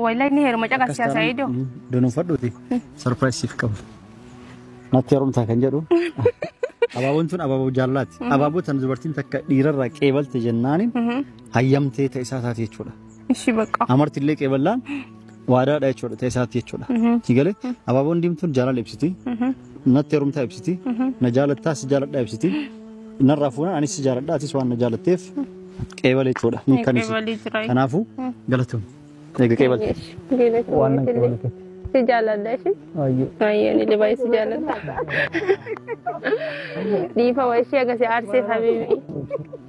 Wallahi ni heeruma Akkas caqasiyaa Saayidoo. taanaan dunuunfadhuuti. Sarpiraayiz siif qaba. Natti heerumtaa kan jedhu. Abaaboon tun abaaboo jaalalaati. Abaaboo tan dubartiin takka dhiirarraa qeebalte jennaaniin hayyamtee ta'e isaa taate jechuudha. Ishi baqa. Amarti illee qeeballaan waadaadha jechuudha ta'e isaati jechuudha. Si galee abaaboon diimtuun jaalala ibsiti. Natti heerumtaa ibsiti. Na jaalattaa si jaaladhaa ibsiti. Narraa fuunaan anis si jaaladha atis waan na jaalatteef qeebale jechuudha. Hiikkaan isii. Qeebalii jira. Kanaafuu galatoom. Eega qeebalte. Waan nan qeebalu keeti. Si jaaladha ishi. Baay'ee. Ayyee ni baay'ee si jaaladha. Dhiifama ishee akkasii aarseef habiibi.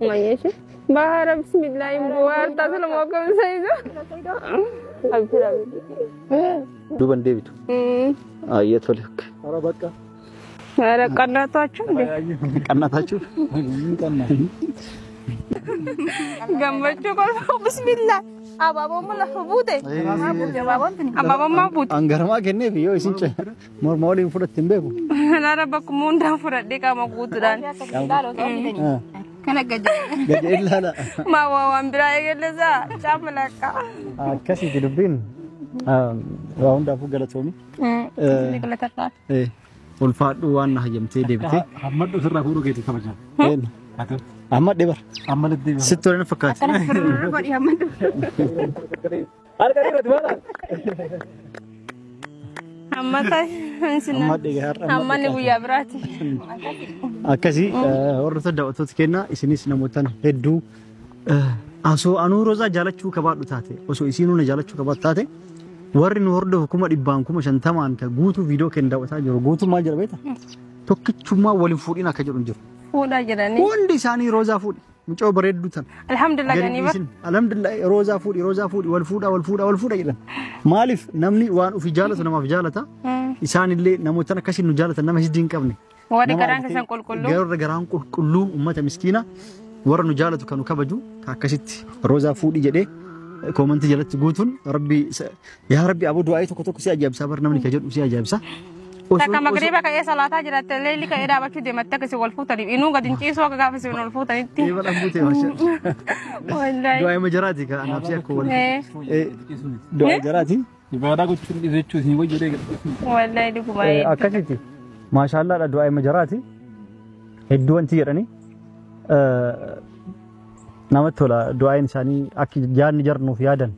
Mayyee ishee. Bahara bismillaahi bu'aartaa sana akkam Saayidoo. Abshir habiibi. Duuban deebitu. Ayyee tole. ኧረ በቃ ኧረ ቀናታችሁ እንዴ? Qannataችሁ? Gammachuu kolfa bismillah. Abaaboon lafa buute. Abaaboon maa buute? Angaramaa kenneef yoo isin morma waliin fudhatte hin beeku. Nara bakkuma hundaan fudhadhee qaama guutuudhaan. Kana gadi. Gadi ilaala. Maa waa waan biraa eegallesaa caama lakka. Akkasiiti dubbiin waa hundaafuu galatoomi. Galatarraa. Ulfaadhu waan na hayyamtee deebitee. Hammadhu sirraa fuudhuu keeti kabajaa. Amma dhibar. Ammalitti Sitti tolee na fakkaate. Kana firra godhi hammadhu. Hammata Amma dhiga har'a. hammanni guyyaa biraati. Akkasii warroota daawwattoota kennaa isinis namootaan hedduu osoo anuu Roozaa jaalachuu kabaadhu taate osoo isiinuu na jaalachuu kabaadhu taate warri nu hordofu 100,000 50,000 ka guutuu viidiyoo keenya daawwataa jiru guutuu maal jedha beektaa? Tokkichummaa waliin fuudhin akka jedhu hin jiru. Fuudhaa jedhanii. Hundi isaanii Roozaa fuudhi. Mucoo bareedduu tana. Alhamdulillah Gadi jedhanii bara. dhiisin. Alhamdulillah Roozaa fuudhi Roozaa fuudhi wal fuudhaa wal fuudhaa wal fuudha jedhan. Maaliif namni waan ofii jaalatu namaaf jaalata. Isaanillee namootaan akkasiin nu jaalatan nama hiddii hin qabne. Warri Nama garaan argitee keessan qulqulluu. Warra garaan qulqulluu uummata miskiina warra nu jaalatu kan nu kabaju kan akkasitti Roozaa fuudhi jedhee koomantii jalatti guutuun rabbi yaa rabbi aboo du'aa'ii tokko tokko si ajaa'ibsaa bar namni ka jedhu si ajaa'ibsa. Takka magriiba ka'ee salaataa jiratte leelli ka'ee dhaabachuu deematte akkasii wal fuutaniif inuu gadi hin ciisuu akka gaafa isin wal fuutanitti. Eeba dhaan buutee maashaa. Wallaahi. Du'aa'ii majaraati ka anaaf si akka wal. Du'aa'ii jaraati. Ibaadaa gochuun dhiisuu jechuun isin wajji jedhee Wallaahi dhuguma. Akkasitti maashaallaadha du'aa'ii majaraati. Hedduu wanti jedhanii namatti tola du'aa'iin isaanii akka yaadni jarnuuf yaadan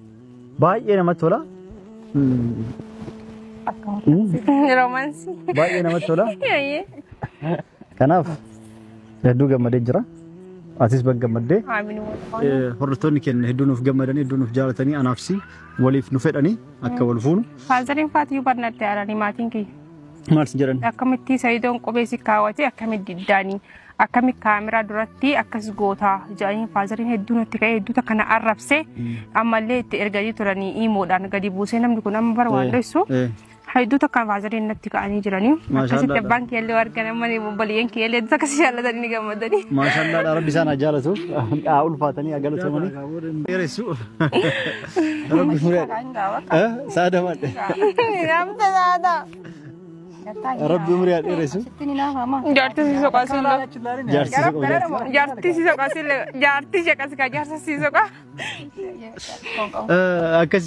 baay'ee namatti tola. Roomaansii. Baay'ee namatti tola. Ayyee. Kanaaf hedduu gammadee jira. Atis baga gammaddee. Amiin. Hordoftoonni keenya hedduu nuuf gammadanii hedduu nuuf jaalatanii anaafsi waliif nu fedhanii akka wal fuunu. Faazariin faatiyyuu barnaatti haaranii maatiin kiyya. Maal si jedhan? Akkamitti Sayidoon kophee si kaawwate akkamitti diddaanii akkamitti kaameraa duratti akkas gootaa jedhanii faazariin hedduu natti ka'ee hedduu takka na arrabse ammallee itti erganii turanii himuudhaan gadi buusee namni kun amma bara waan dhoysu hedduu takka faazariin natti ka'anii jiranii akkasitti abbaan kiyyallee argan amma obboleeyyan kiyyallee hedduu akkasii jaallatanii ni gammadanii. Maashaallah rabbi isaan haa jaalatu. Haa ulfaatanii haa galatomanii. Dheeressu. Rabbi muree. Saada madde. Namta saada. Rabbi umurii haa dheeressu. Jaartii si soqaa siillee. Jaarsi soqaa. Jaartii si soqaa siillee. Jaartii ishee akkasii kaa jaarsa si soqaa. Akkas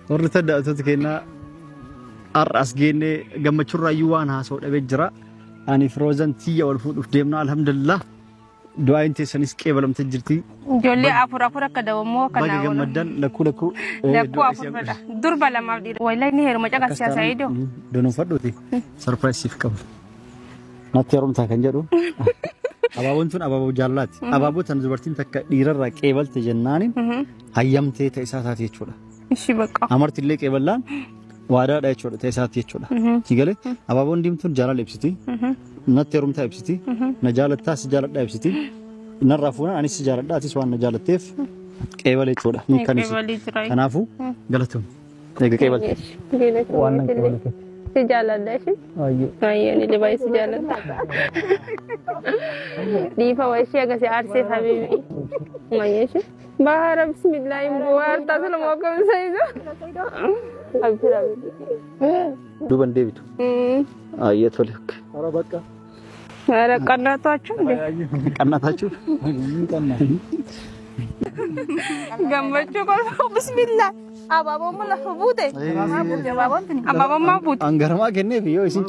warri daawwattoota keenyaa har'a as geennee gammachurraayyuu waan haasa'u dhabee jira. Ani fi Roozaan tiyya wal fuudhuuf deemna alhamdulillah. Du'aayin teessanis qeebalamtee jirti. Ijoollee afur afur akka dawammoo akka Baga naa oolan. gammaddan lakkuu lakkuu. Lakkuu afur fedha. Durba lamaaf dhiira. Wallahi ni heeruma caqasiyaa Saayidoo. Dunuunfadhuuti. Sarpiraayiz siif qaba. Natti heerumtaa kan jedhu. Abaaboon tun abaaboo jaalalaati. Abaaboo tan dubartiin takka dhiirarraa qeebalte jennaaniin hayyamtee ta'e isaa taate jechuudha. Ishi baqa. Amarti illee qeeballaan waadaadha jechuudha ta'e isaati jechuudha. Si galee abaaboon diimtuun jaalala ibsiti. Natti heerumtaa ibsiti. Na jaalattaa si jaaladhaa ibsiti. Narraa fuunaan anis si jaaladha atis waan na jaalatteef qeebale jechuudha. Hiikkaan isii. Qeebalii jira. Kanaafuu galatoom. Eega qeebalte. Waan nan qeebalu keeti. Si jaaladha ishi. Baay'ee. Ayyee ni baay'ee si jaaladha. Dhiifama ishee akkasii aarseef habiibi. Mayyee ishee. Bahara bismillaahi bu'aartaa sana akkam Saayidoo. Abshir habiibi. Duuban deebitu. Ayyee tole. ኧረ በቃ ኧረ ቀናታችሁ እንዴ? Qannataችሁ? ቀና Gammachuu kolfa bismillah. Abaaboon lafa buute. Abaaboon maa buute? Angaramaa kenneef yoo isin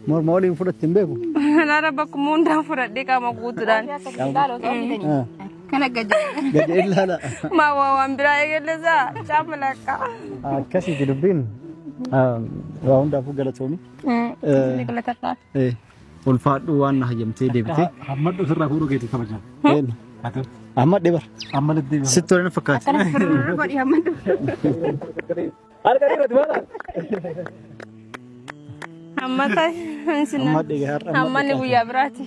morma waliin fudhatte hin beeku. Nara bakkuma hundaan fudhadhee qaama guutuudhaan. Kana gadi. Gadi ilaala. Maa waan biraa eegallesaa caamalaqa. Akkasiiti dubbiin waa hundaafuu galatoomi. Ulfaadhu waan na hayyamtee deebitee. Hammadhu sirraa fuudhuu keetii kabajaan. Amma dhibar. Amma laddeebi. Sitti tola na fakkaata. Akkana firri godhi hammadhu. Harka dhiirati maala? Hammata Amma dhiga har'a. Hammanni guyyaa biraati.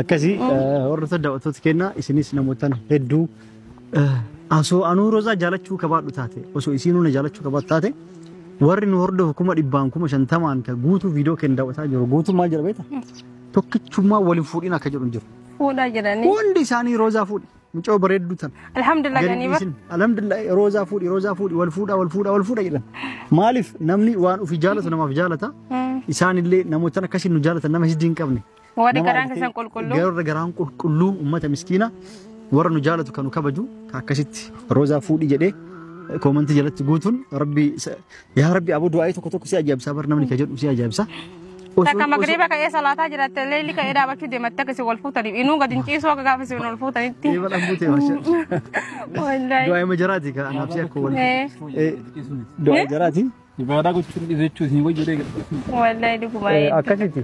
Akkasii warroota daawwattoota kennaa isinis namootaan hedduu osoo anuu Roozaa jaalachuu kabaadhu taate osoo isiinuu na jaalachuu kabaadhu taate warri nu hordofu 100,000 50,000 ka guutuu viidiyoo keenya daawwataa jiru guutuu maal jedha beektaa? Tokkichummaa waliin fuudhiin akka jedhu hin jiru. Fuudhaa jedhanii. Hundi isaanii Roozaa fuudhi. Mucoo bareedduu tana. Alhamdulillah Gadi jedhanii bara. dhiisin. Alhamdulillah Roozaa fuudhi Roozaa fuudhi wal fuudhaa wal fuudhaa wal fuudha jedhan. Maaliif namni waan ofii jaalatu namaaf jaalata. Isaanillee namoota akkasiin nu jaalatan nama hidii hin qabne. Warri Nama garaan argitee keessan qulqulluu. Warra garaan qulqulluu uummata miskiina warra nu jaalatu kan nu kabaju kan akkasitti Roozaa fuudhi jedhee koomantii jalatti guutuun rabbi yaa rabbi aboo du'aa'ii tokko tokko si ajaa'ibsaa bar namni ka jedhu si ajaa'ibsa. Takka magriiba ka'ee salaataa jiraatte leelli ka'ee dhaabachuu deematte akkasii wal fuutaniif inuu gadi hin ciisuu akka gaafa isin wal fuutanitti. Eeba dhaan buutee maashaa. Wallaahi. Du'aa'ii majaraati kan anaaf si akka wal. Du'aa'ii jaraati. Ibaadaa gochuun dhiisuu jechuun isin wayyo deeggarta. Wallaahi dhuguma. Akkasitti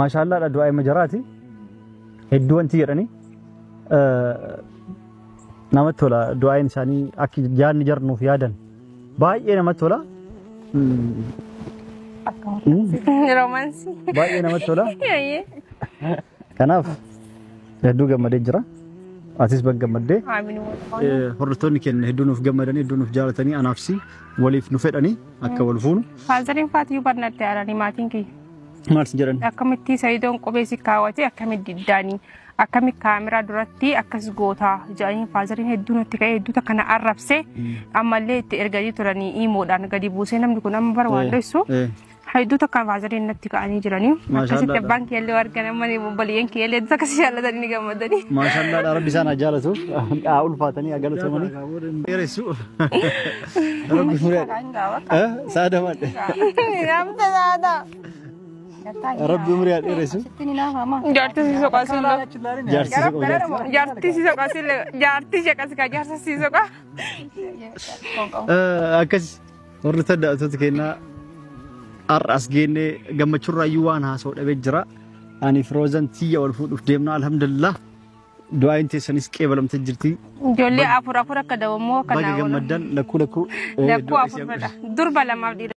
maashaallaadha du'aa'ii majaraati. Hedduu wanti jedhanii namatti tola du'aa'iin isaanii akka jaanni jarnuuf yaadan baay'ee namatti tola. Roomaansii. Baay'ee namatti tola. Kanaaf hedduu gammadee jira. Atis baga gammaddee. Amiin. Hordoftoonni keenya hedduu nuuf gammadanii hedduu nuuf jaalatanii anaafsi waliif nu fedhanii akka wal fuunu. Faazariin faatiyyuu barnaatti aaranii maatiin kiyya. Maal si jedhan? Akkamitti sayidoon kophee si kaawwate akkamitti diddaanii akkamitti kaameraa duratti akkas gootaa jedhanii faazariin hedduu natti ka'ee hedduu takka na arrabse ammallee itti erganii turanii iimoodhaan gadi buusee namni kun amma bara waan dhoysu hedduu takka faazariin natti ka'anii jiranii akkasitti abbaan kiyyallee argan amma obboleeyyan kiyyallee hedduu takka si jaallatanii ni gammadanii. Maashaallaadha rabbi isaan haa jaalatu. Haa ulfaatanii haa galatomanii. Dheeressu. Rabbi muree. Saada maadhe. Namta saada. Rabbi umurii haa dheeressu. Jaartii si soqaa silla. Jaarsi soqaa jaarsi. Jaartii si soqaa silla. Jaartii sheqas ka jaarsa si soqaa. Akkas warri daawwattoota keenyaa har'a as geennee gammachuurraayyuu waan haasa'u dhabee jira. Ani fi Roozaan tiyya wal fuudhuuf deemna alhamdulillah. Du'aayin teessanis qeebalamtee jirti. Ijoollee afur afur akka dawammoo akka Baga naa gammaddan lakkuu lakkuu. Lakkuu afur fedha. Durba lamaaf dhiira.